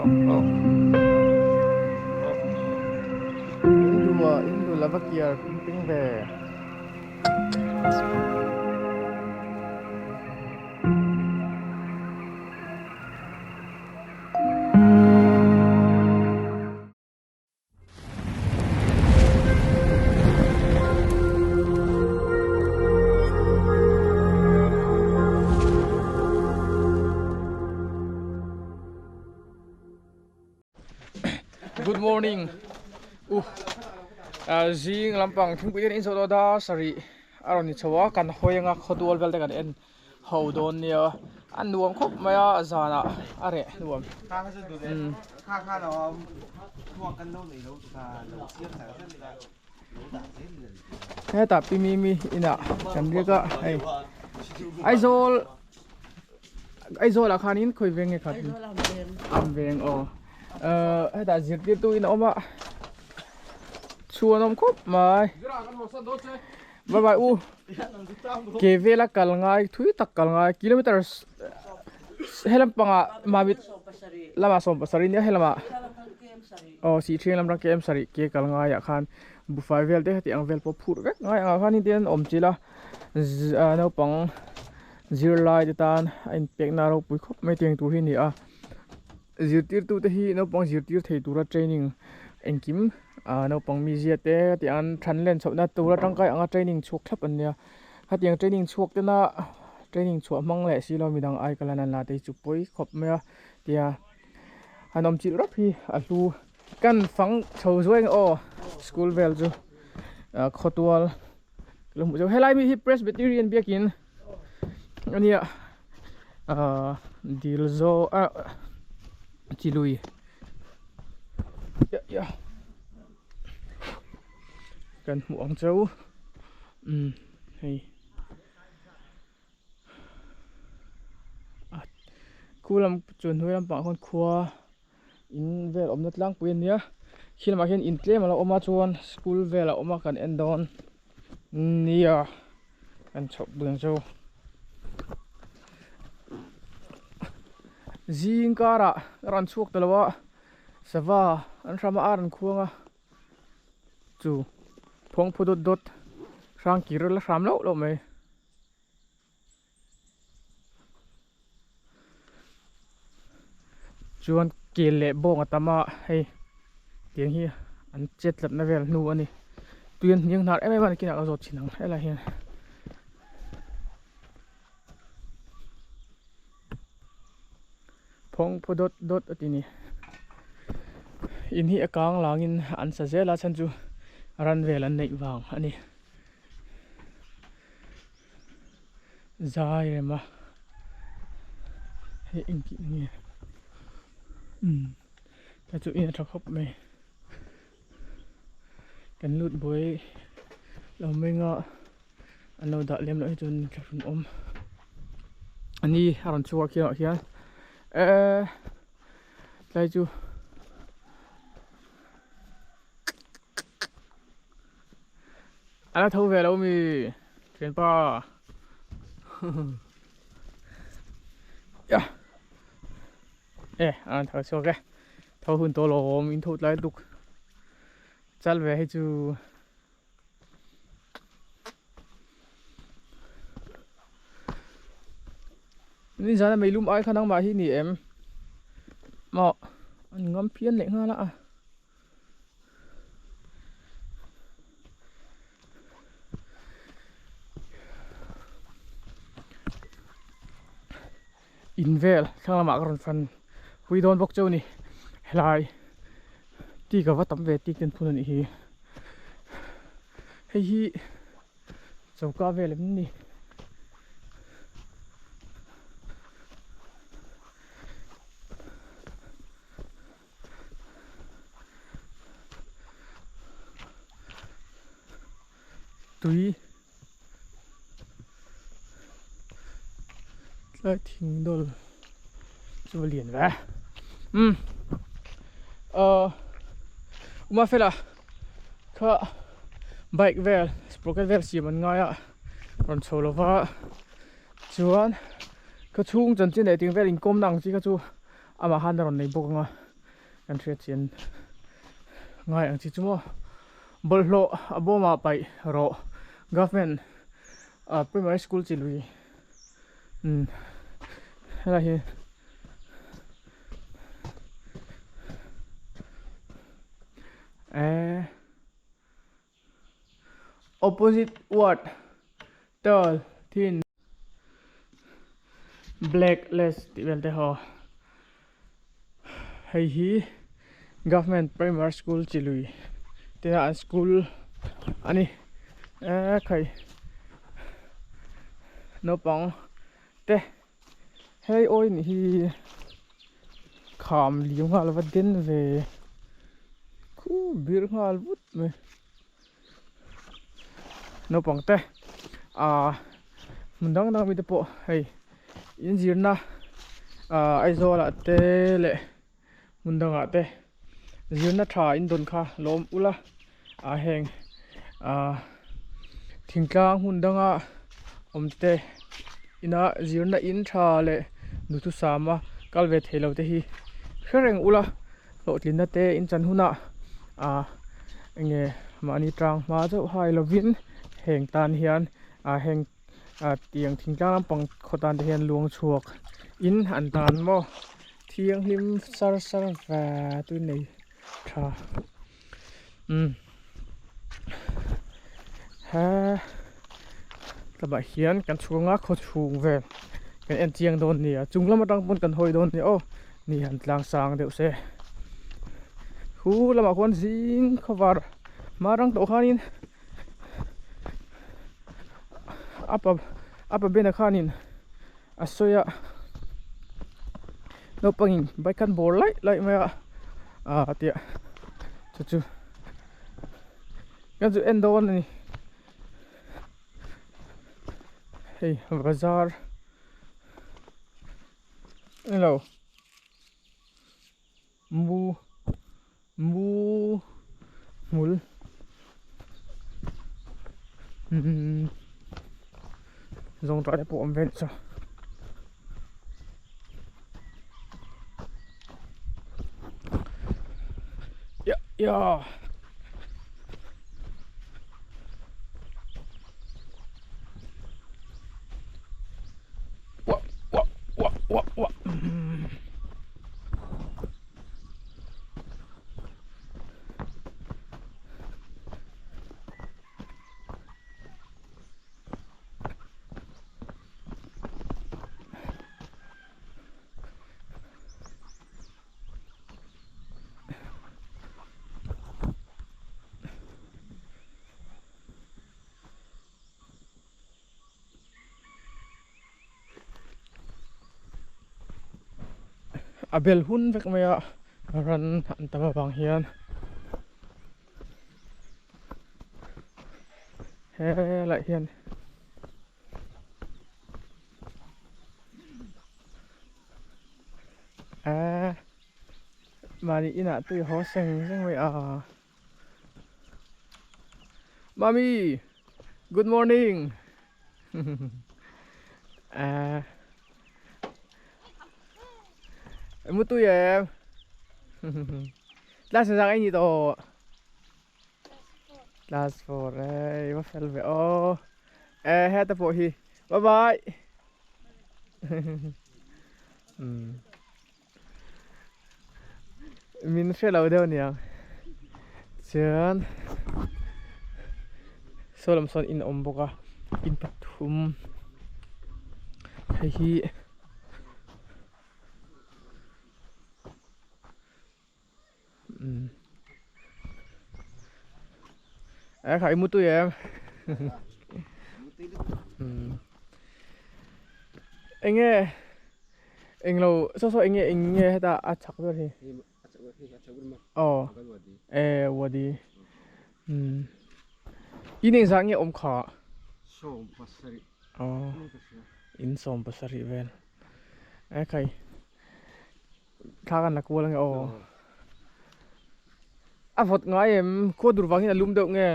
oh oh in duh ah in duh lova kiar ping ping ve. Good morning u zing lampang thingpui te in zawh dawn a sarih a rawn ni chho a kan hawi anga khawtual vel te kan en ho dawn nia a nuam khawp mai a zanah a reh nuam umm. Hetah pi mimi inah kan riak a hei Aizawl Aizawl ah khanin khawi veng nge khat am veng aw hetah zirtirtu in a awm a chhuan awm khawp mai. Bye bye u ke vela kal ngai thui tak kal ngai kilometers helam pangah mamit lamah 70 nia helamah aw sih thiang lam ram KM sarih ke kal ngaiah khan buhfai vel te heti ang vel pawh phurh vek ngai angah khan tin an awm chilh a naupang zirlai te tan a inpekna ropui khawp mai tiang tur hi a ni a zirtirtu te hi naupang zirtir thei tura training engkim ah naupang mizia te tih an than len chhoh na tura tangkai anga training chhuak thlap an nia hetiang training chhuak tena training chhuah hmang leh si lo midang ai kalan an la te hi chu pawi khawp mai a tia han awm chilh rap hi a hlu kan fang chho zuai ang aw school vel chu ah khawtual ka lo hmuh chu helai mi hi Presbyterian biakin ania ah dil zawh ah chi lui kan hmuh ang cheu umm hei khu lam chu hnuai lampangah khuan khua in vel awmna tlangpui a nia khi lamah hian in tlem a lo awm a chuan school vel a awm a kan en dawn nia kan chhoh pui ang chu zing karah a rawn chhuak ta lo a sava an hram a ar an khuang a chu phawng phu dawt dawt hrang kir la hram loh loh mai. Chuan kel leh bawng a tam a hei tiang hi an chet tlatna vel hnu a ni tui an hniang hnar em em a ni kinah ka zawt chhin ang helai hian. Phawng phu dawt dawt a ti ni in hi a kang langin an sa zel a chhan chu ran vel an neih vang a ni. Zai rem a hei engtih nge umm ta chu in a tha khawp mai kan lut buai lo meng a an lo dah lem loh hi chuan thlahrun awm a ni a rawn chhuak hian ah hian eee tlai chu. A la tho ve lo mi thianpa ya e a rawn tho chhuak e tho hun tawh lo awm in tho tlai lutuk chal ve hei chu Nizan a meilum ai kha nangmah hi ni em maw an ngam phian leh nghal a. In vel thlang lamah ka rawn fan pui dawn bawk cheu a ni helai tik a va tam ve tik ten phun a nih hi hei hi choka vel em ni. Tui tlai thing dawl chu a lian ve umm ahh uma fela kha bike vel sprocket vel siam an ngai a rawn chho lova chuan khaw chhung chanchin leh ting vel inkawmna ang chi kha chu amah khan a rawn nei bawk ang a. Kan hriat chian ngai ang chi chu maw bawlhhlawh a bawmah paih rawh government ah primary school chi lui umm helai hi eh opposite ward tall thin black less tih vel te haw hei hi government primary school chi lui tina an school ani eh khai naupang te hei awi nih hi kham liam nghal va den ve khu bir nghal vut mai. Naupang te ah hmun dang dang mite pawh hei inzirna ah Aizawl ah te leh hmun dangah te zirna tha in dawn kha lawm ula ah heng ah thingtlang hmun danga awm te ina zirna in tha leh duhthusama kal ve theilo te hi hre reng ula. Hlawhtlinna te in chan hunah ah enge mahni tang hma chauh hai lovin heng tan hian ah heng ah tiang thingtlang lampang khaw tan te hian luang chhuak in an tan maw thianghlim sar sar va tui nei tha umm he tlabah hian kan chhunga khaw chhung vel kan en chiang dawn nia chung lam atang pawn kan hawi dawn nia aw. Ni han tlang sang deuh se khu lamah khuan zing khawvar hma rang tawh khanin apa apa bena khanin a sawi a naupangin bike khan bawr laih laih mai a ah tia chu chu kan chu en dawn a ni hei bazar. Hello. Mu mu hmul umm zawng tah te pawh awm ve anih chu. Ya ya. A bel hun vek mai a ran an tam avang hian helaiah hian eee mahni inah tui haw seng seng mai a. Mami, good morning. À. Em muốn tôi em. Class sang anh gì tổ? Class 4 đây, bắt fel về ô. Ê, hết tập bộ hi. Bye bye. Min hre lo deuh aniang chuan saw lam sawn in a awm bawk a in pathum hei hi umm e khai mutui em umm eng nge. Englo saw saw enge eng nge heta a chak ber hi aw e wadi umm in engzah nge awm kha aw in 17 vel e khai thla kan la kual ange aw a vawt ngai em khua dur vang hian a lum deuh nge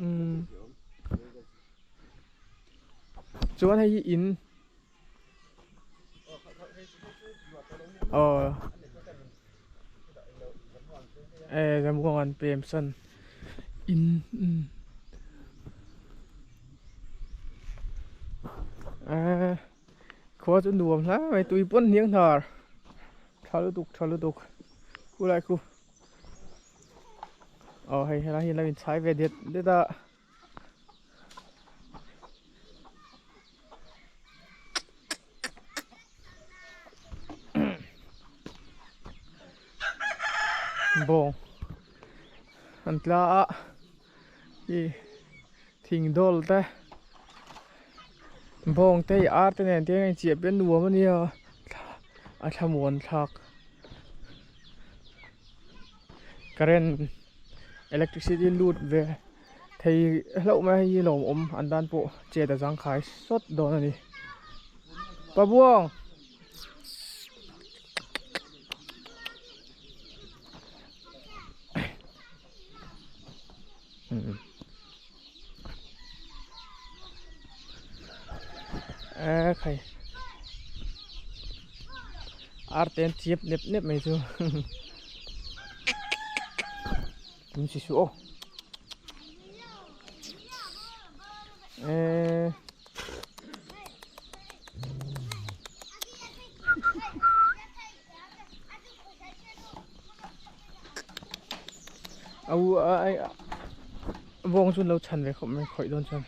umm. Chuan hei hi in aw. E Zamuang an pem san in e khua chu nuam hle mai tui pawn hniang hnar tha lutuk tha lutuk khulai khu aw hei helai hi an lo inchhai ve det det a. Bawng an tla a ih thing dawl te bawng te ih ar te nen te hian a inchiah pian nuam a nia a thlamuan thlak current electricity lut ve. Thei hlauh mai hei hi lawmawm an tan pawh chet a zangkhai sawt dawn a ni. Pabuang! E khai ar te an chiap nep nep mai chu. Min si suh aw. Eh. Au ai vawng chu lo chhan ve khawp mai khawih dawn chuan.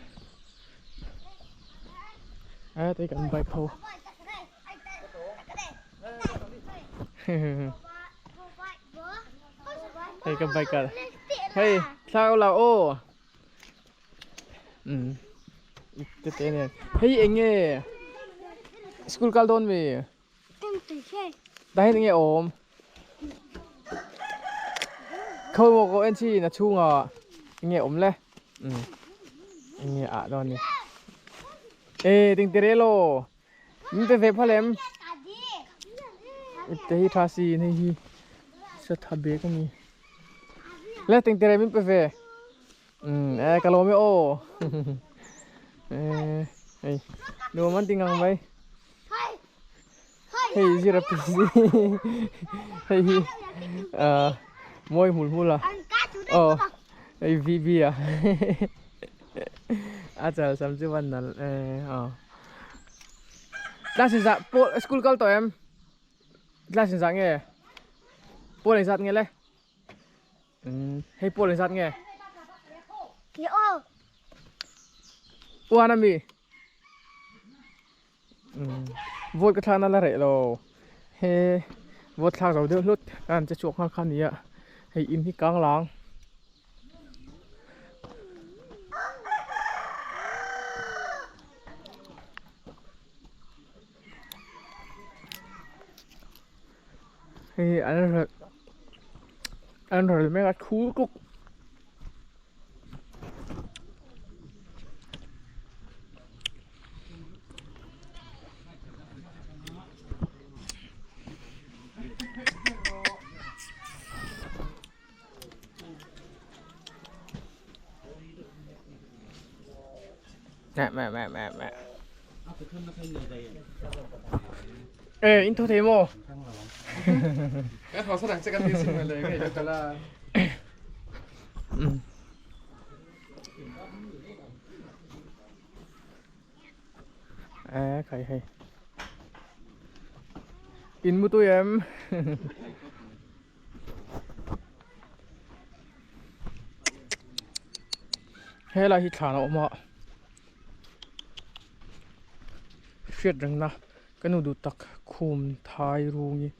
A tei kan bike ho. Hei ka bike a hei thla la aw um te te nen hei eng nge school kal dawn mi tah hian eng nge awm khawi maw ka en chin a chhungah eng nge awm le um eng nge ah dawn ni e ting tere law. Min pe ve phal em? Ipte hi tha si in hei hi sa tha bek a ni. Le ting tere min pe ve. Um e ka lawm e aw. E hei nuam an ti ngang mai. Hei zira pi si. Hei hi mawi hmul hmul a. Aw hei VB a. A chal sam chu van nal e aw. Class in zah pawl school kal tawh em? Class in zah nge? Pawl in zat nge le? Um hei pawl in zat nge? Uan ami? Um vote ka thlakna la reh lo he vote thlak zo deuh hlut ka han che chhuak nghal kha nia hei in hi kang lang. Hei an ral an ral mek a thu tuk. Mẹ mẹ mẹ mẹ mẹ. Ê, in thua thế mò. Cái khó sao sẽ cần đi xin mà lấy cái cho là. Ê, khai hay. In mu tôi em. Helai hi thlan a awm a hriat rengna ka nu duh tak khum thai rung hi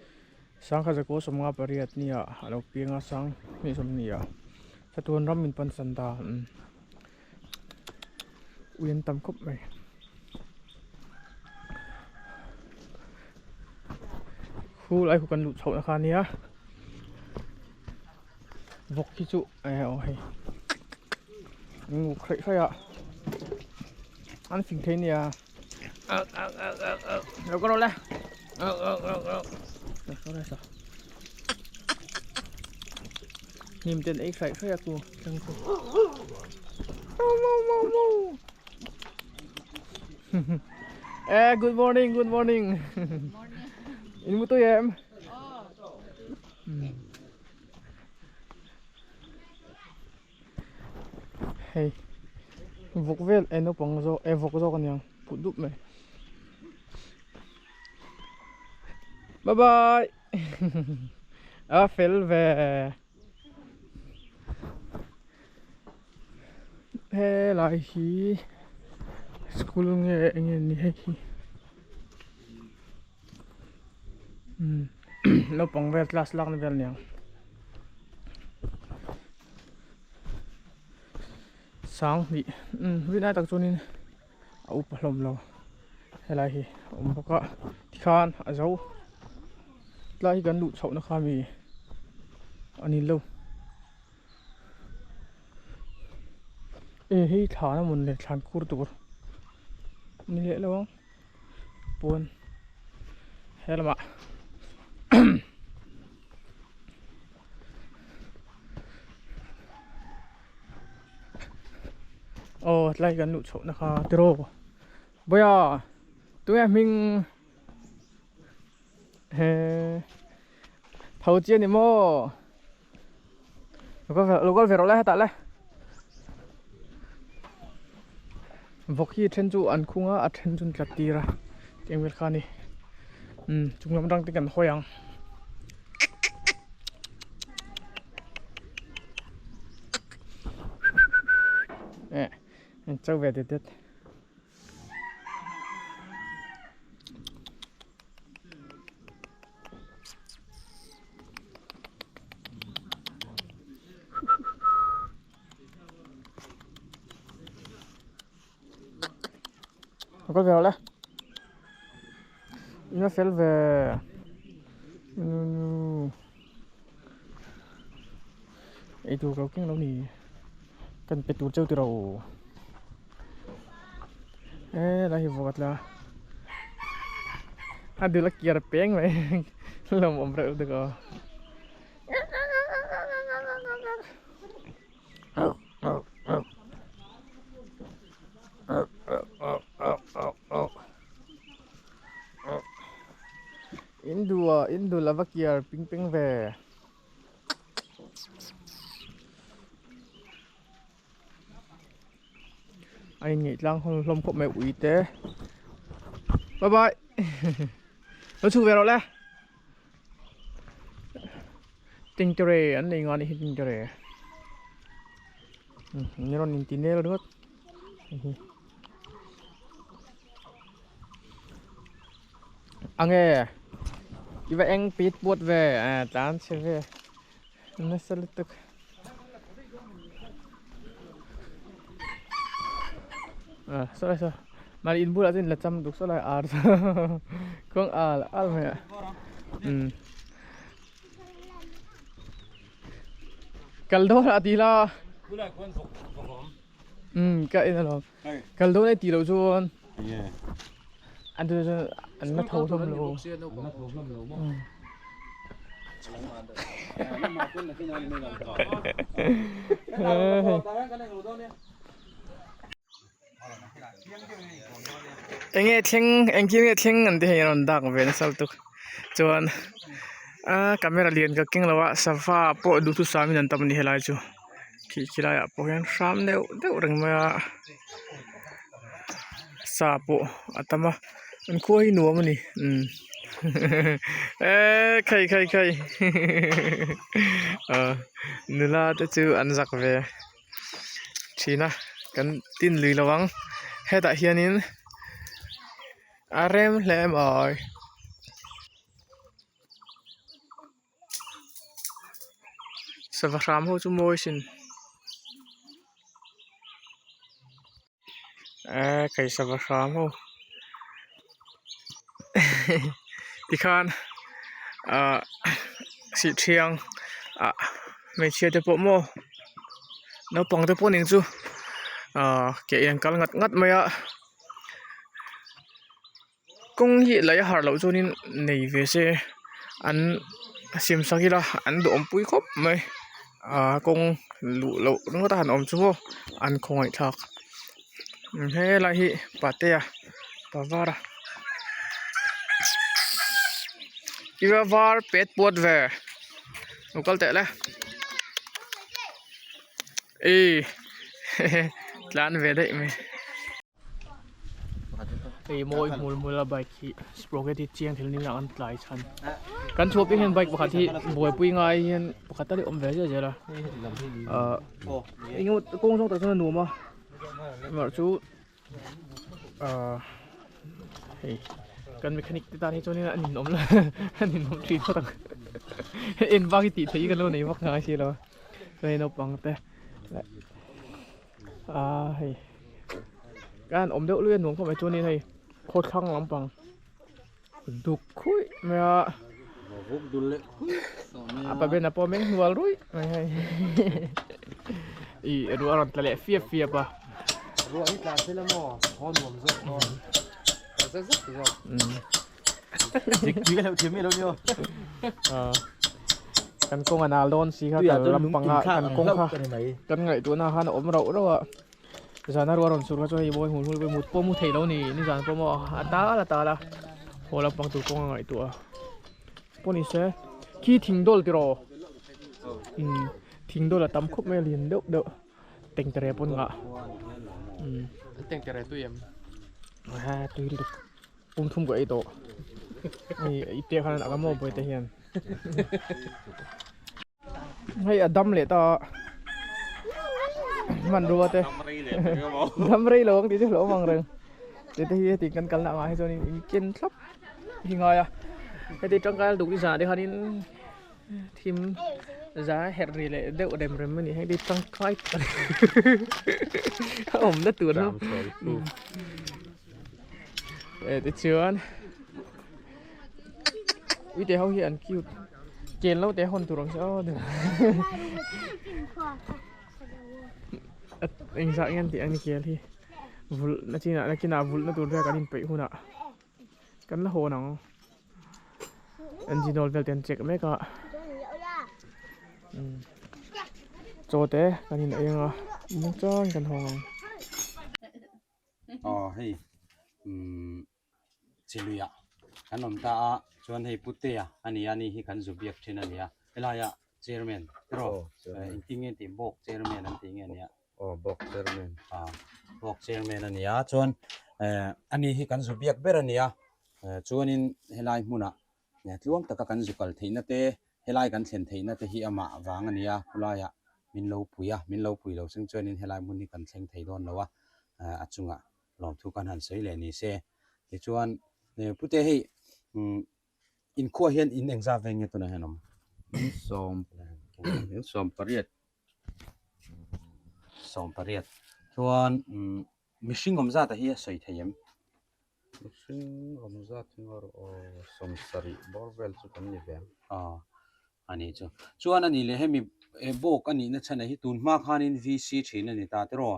sangkhat zakua sawmnga pariat nia a lo piang a sang hnih sawmhnih ah chatuan ram min pan san ta ui an tam khawp mai. Khu lai khu kan luh chhoh na kha ania vawk hi chu eh aw hei an ngu hraih hraih a an fing thei ania lo ka rawh le hnim ten ei hraih hraih a ku tlang chu Eh, good morning, good morning. In mu tui em? Hei vawk vel eh naupang zawk eh vawk zawk aniang put dup mai. Bye bye a fel ve helai hi school nge enge ni hei hi umm naupang vel class lakna vel aniang. Sanghnih umm rinai tak chuanin a upa hlawm lo helai hi a awm bawk a tikhan a zo tlai hi kan luh chhoh na kha mi a ni lo e hei thlan a mawn le thlan khur tur a ni leh lo ang pawn he lamah. Aw tlai kan luh chhoh na kha tiraw Bawia tunge hming he tho chi ani maw lo kal ve rawh le hetah le vawk hi then chu an khung a a then chu an tlat tir a tiang vel kha a ni umm chung lam atang te kan hawi ang. Eh an cho ve det det. Có về le Nó fel ve Ei tur lo keng lo ni Kan pe tur cheu tiro E lai hi vawk atla A dul a kiar peng mai Lawm awm reuh lutuk aw. In dua in dul ava kiar ping peng ve. A in ngeih tlang hlawm hlawm khawp mai ui te. Bye bye. Lo chhuk ve rawh le. Tingtere an nei nga ni hi tingtere ni rawn in ti nel ringawt ange i va eng pit puat ve a tlan chhe ve nasa lutuk a saw lai saw mahni in bulah chuan in la cham duk saw lai ar kawng al al mai a umm kal dawn a ti la umm ka en alawm kal dawn a tih loh chuan an tunah chuan an la tho hlawm lo. Enge thleng engkim nge thleng an ti hei a rawn dak ve nasa lutuk chuan aaa camera lian ka keng lo a sava pawh duhthusam in an tam a ni helai chu khi khilai ah pawh hian hram deuh deuh reng mai a sa pawh a tam a an khua hi nuam a ni umm eee khai khai khai ah nula te chu an zak ve. Thin a kan tin lui lo ang hetah hianin a rem hle mai. Sava hram ho chu mawi sin eee kai sava hram ho tikhan ahh sihṭhiang ah hmeichhia te pawh maw naupang te pawh ning chu ahh ke in an kal ngat ngat mai a kawng hi lei a harh loh chuanin nei ve se an siam sak ila an duhawm pui khawp mai ahh kawng luh loh ringawt a han awm chu maw an khawngaih thlak helai hi patea pa var a tiva var pet puat ve lo kal teh le. Tlan ve daih mai. Hei mawi hmul hmul a bike hi sprocket hi chiang thil ni ang an tlai chhan. Kan chhuah piang hian bike pakhat hi buaipui ngai hian pakhat tal hi awm ve zel zel a. Ahh engemaw kawng zawng tak chuan a nuam a amaherawhchu ahh hei kan mechanic te tan hi chuanin a ninawm la a ninawm thin phawt ang en bak hi tih theih hi kan lo nei vak ngai si lo a chuan hei naupang te leh ahh hei ka han awm deuh lui a nuam khawp mai chuanin hei khawthlang lampang duk khuih mai a a pa ben a pawh meng hnual ruih mai hei ih ruah a rawn tla leh fiap fiap a ruah hi tla se la maw haw nuam zawk dawn zak zak zawk dik tui ka hlauh thiam miah lo ni aw kan kawng a nal dawn si kha kal lampang ah kan kawng kha kan ngaihtuahna khan a awm rauh rauh a. Zana rual rawn sur kha chu hei mawi hmul hmul pawh mut pawh mu theih lo ni nizan pawh maw a tal a tal a haw lampang tur kawng a ngaihtuah a pawh ni se khi thing dawl tiraw umm thing dawl a tam khawp mai a lian deuh deuh tengtere pawn ngah umm tengtere tui em ha tui lutuk pum thum ka ei tawh hei i te khan a maw bawi te hian. Hei a dam leh ta a hmanrua te dam rei lo ang tih chu hlauhawm ang reng tih te hi heti kan kalna angah hi chuanin in ken thlap hi ngai a heti tangkai duk zah te khanin thim za herh ri leh deuh rem rem a ni heti tangkai a awmna tur chu tichuan. Uite ho hi an cute ken lo te hawn tur ang che aw engzah nge an tih ang ni kel hi vulh na chinah nakinah vulh na tur vel kan inpeih hunah kan la hawn ang engine oil vel te an check mek a chaw te kan in ei ang a muangchang kan hawng ang. Aw hei umm. Chiluia kan awm ta a chuan hei Putea a ni a ni hi kan zu biak thin a ni a helaia chairman erawh engtin nge tih bawk chairman an tih nge nia aw bawk chairman a bawk chairman a ni a chuan eh ani hi kan zu biak ber a ni a chuanin helai hmunah tluang taka kan zu kal theihna te helai kan thlen theihna te hi amah vang a ni a khulaiah min lo pui a min lo pui lo chung chuanin helai hmun hi kan thleng thei dawn lo a a chungah lawmthu kan han sawi leh ni se. Tichuan pute hei inkhua hian in engzat veng nge tunah hian awm? In sawm in sawm pariat. Sawm pariat. Chuan mihring awm zat ah hi a sawi thei em? Mihring awm zat hi ngaw rawh aw sawm sarih bawr vel chu kan ni ve ang. Aw a nih chu. Chuan a nih leh hemi bawk a nihna chhan ah hi tun hma khanin VC thin a ni ta tiraw?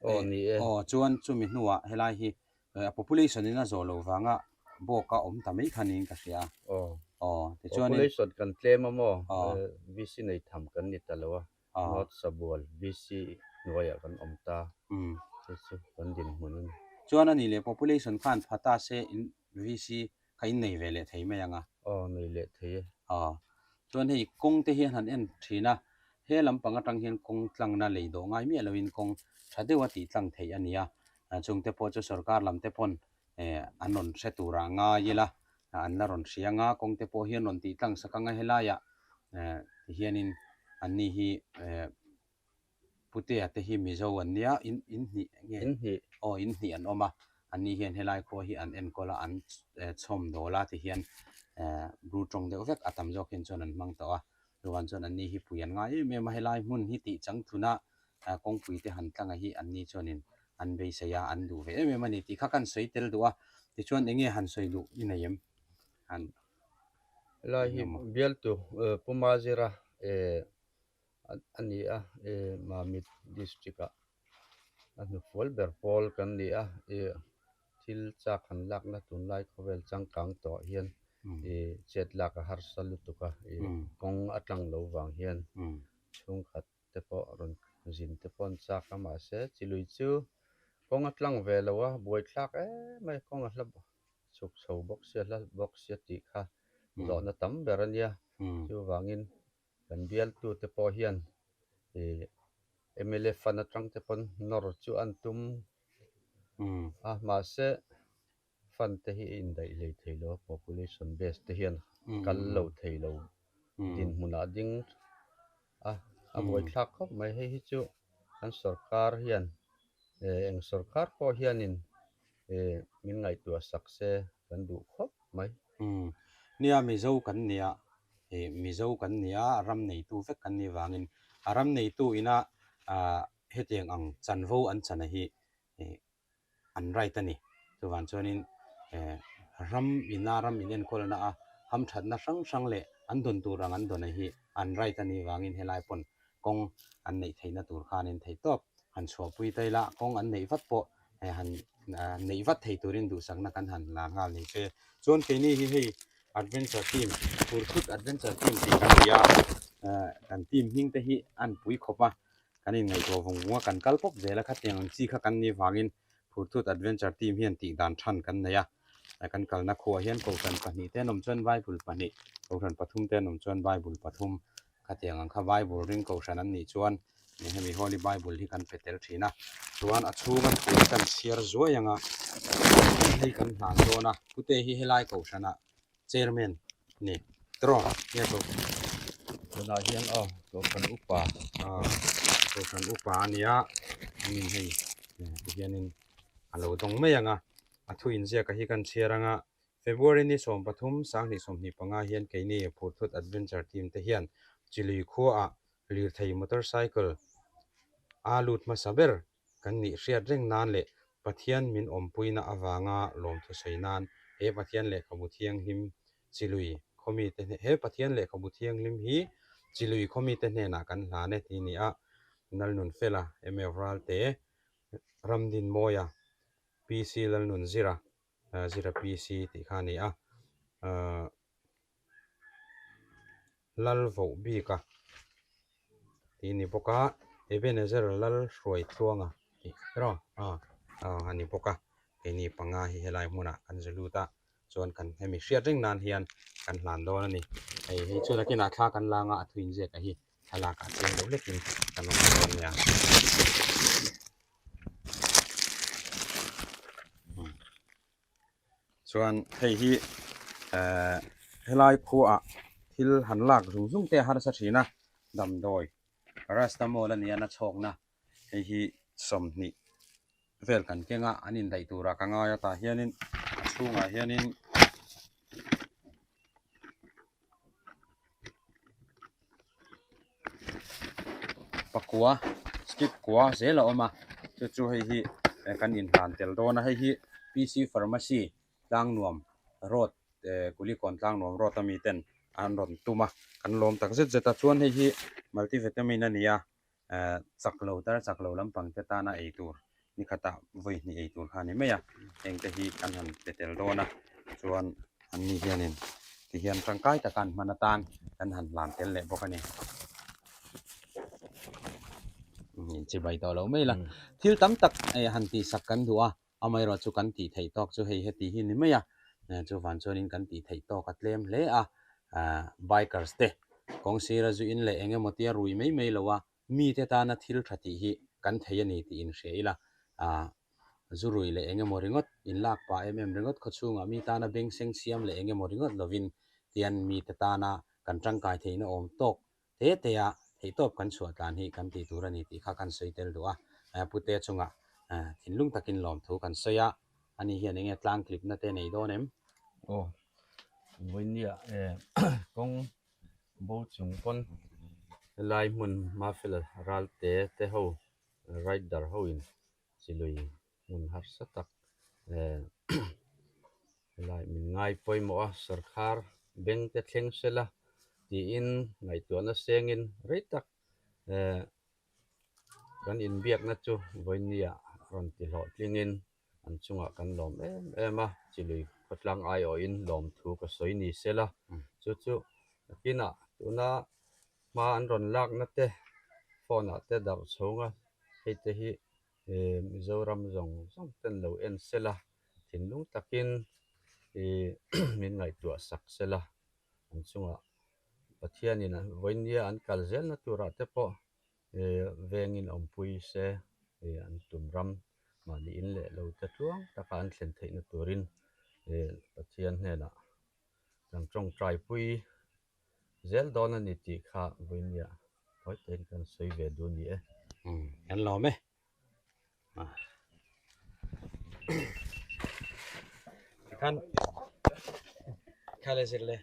Aw ni e. Aw chuan chumi hnuah helai hi a population in a zawh loh vanga bawk a awm ta mai kha niin ka hria a. Aw. Aw tichuanin. Population kan tlem a maw? VC nei tham kan ni ta lo a. North Sabual VC hnuaiah kan awm ta. Hei chu kan dinhmun a ni. Chuan a nih leh population khan pha ta se in VC kha in nei ve leh thei mai ang a. Aw nei leh thei e. Aw. Chuan hei kawng te hian han en thin a, he lampang atang hian kawng tlangna lei dawh ngai miah loin kawng tha deuha tih tlang theih a ni a, chungte pawh chu sorkar lam te pawn an rawn hre tur ah ngai ila, an la rawn hria anga kawng te pawh hian rawn tih tlang sak anga helaiah tihianin anni hi Putea te hi Mizo an nia, in in hnih nge? In hnih. Aw, in hnih an awm a, anni hian helai khua hi an enkawl a, an chhawm dawl a tihian bru tawng deuh vek a tam zawk hian chuan an hmang tawh a, chuan chuan anni hi pui an ngai em em a, helai hmun hi tih chang thuna kawngpui te han tlanga hi anni chuanin an beisei a, an duh ve em em a ni tih kha kan sawi tel duh a, tichuan eng nge han sawi duh i nei em? Han Helai hi bialtu Puma zira a ni a Mamit district ah a hnufual ber pawl kan ni a ih thil chak han lakna tunlai khawvel changkang tawh hian ih chet lak a harsa lutuk a ih kawng a tlang lo vang hian chhungkhat te pawh rawn zin te pawh an chak a mahse chi lui chu kawng a tlang ve lo a buaithlak em mai kawng a hla chhuk chho bawk sia hla bawk sia tih kha zawhna tam ber a nia chuvangin. Kan bialtute pawh hian ih Mla fund atang te pawn nawr chu an tum a mahse fund te hi a indaih hlei thei lo a population base te hian kal lo thei lo dinhmunah a ding a a buaithlak khawp mai hei hi chu kan sorkar hian eng sorkar pawh hianin min ngaihtuah sak se kan duh khawp mai. Nia Mizo kan nia ih Mizo kan nia ram neitu vek kan nih vangin a ram neitu ina ah hetiang ang chanvo an chana hi ih an right a ni. Chuvang chuanin eh ram ina ram in enkawlna a hamthatna hrang hrang leh an dawn tur ang an dawn a hi an right a nih vangin helai pawn kawng an neih theihna tur khanin theihtawp han chhuahpui ta ila kawng an neih vat pawh eh han neih vat thei turin duhsakna kan han la nghal ni se. Chuan keini hi hei adventure team Phurthut adventure team tih kan ni a eh kan team hming te hi an pui khawp a kan inngaihtuah vawng vawng a kan kal pawp zel a khatiang ang chi kha kan nih vangin Phurthut adventure team hian tih dan than kan nei a kan kalna khuaah hian kohhran pahnih te an awm chuan bible pahnih kohhran pathum te an awm chuan bible pathum Khatiang ang kha Bible ring kohhran an nih chuan hemi Holy Bible hi kan pe tel thin a, chuan a chhunga thu hi kan chhiar zuai ang a, hei kan hlan dawn a, pute hi helai kohhranah chairman ni tawh nge ko Tunah hian aw kohhran upa kohhran upa a nia hei tihianin a lo dawng mai ang a, a thu inziaka hi kan chhiar ang a. February ni 13, 2025 hian keini Phurthut Adventure Team te hian Chilui khuaah lirthei motorcycle a lut hmasa ber kan nih hriat reng nan leh Pathian min awmpuina avanga lawmthu sawi nan he Pathian lehkhabu thianghlim Chilui khawmite he Pathian lehkhabu thianghlim hi Chilui khawmite hnenah kan hlan e tih a ni a, Nalnunfela, MF Ralte, Ramdinmawia, PC Lalnunzira, Zira PC tih kha a ni a ahh lal voh bik a tih a ni bawk a Ebenezer lal hruai tluanga tih erawh ah a ni bawk a keini panga hi helai hmunah kan za lut a chuan kan hemi hriat reng nan hian kan hlan dawn a ni hei hei chu nakinah thla kan langa a thu inziak a hi thlalak ah chiang deuh hlekin kan awm dawn nia. Chuan hei hi ehh helai khuaah thil han lak zung zung te a harsa thin a damdawi paracetamol a nia na chhawkna hei hi 20 vel kan keng a an indaih turah ka ngai a tah hianin a chhungah hianin. Pakua skip kua zel a awm a chu chu hei hi kan inhlan tel dawn a hei hi P C pharmacy Tlangnuam road eh Kulikawn Tlangnuam road ami ten an rawn tum a kan lawm tak zet zet a chuan hei hi multivitamin a ni a eh chak lo tar chak lo lampang te tana ei tur ni khatah vawi hnih ei tur kha a ni mai a heng te hi kan han pe tel dawn a chuan an ni hianin ti hian tangkai taka an hman atan kan han hlan tel leh bawk a ni chibai tawh loh mai la thil tam tak eh han tih sak kan duh a amaherawh chu kan tih theih tawk chu hei heti hi ni mai a chuvan chuanin kan tih theih tawk a tlem hle a ah bikers te kawng sira zu in leh eng emaw tia rui mai mai lo a mite tana thil tha tih hi kan thei a ni tih inhria ila ah zu rui leh eng emaw ringawt in lak pah em em ringawt khaw chhungah mi tana beng seng siam leh eng emaw ringawt lovin tian mite tana kan tangkai theihna awm tawk te te a theihtawp kan chhuah tlan hi kan tih tur a ni tih kha kan sawi tel duh a pute chungah thinlung takin lawmthu kan sawi a ani hian enge tlang tlipna te nei dawn em? Aw vawinia kawng bo chung pawn helai hmun Mafela Ralte te ho rider ho in chilui hmun harsa tak helai min ngai pawimawh a sarkhar beng te thleng sela tiin ngaihtuahna sengin rei tak kan inbiakna chu vawinia rawn ti hlawhtlingin an chungah kan lawm em em a chilui khawtlang aiawhin lawmthu ka sawi ni sela chu chu nakinah tuna hma an rawn lakna te phone ah te darh chhunga hei te hi Ih Mizoram zawng zawng ten lo en sela thinlung takin ih min ngaihtuah sak sela an chungah Pathianin vawinia an kal zelna turah te pawh. Vengin awmpui se an tum ram mahni in leh lo te tluang taka an thlen theihna turin Pathian hnenah kan tawngtaipui zel dawn a ni tih kha vawinia tawi takin kan sawi ve duh a ni e. Kan lawm e. Tikhan kha le zir le.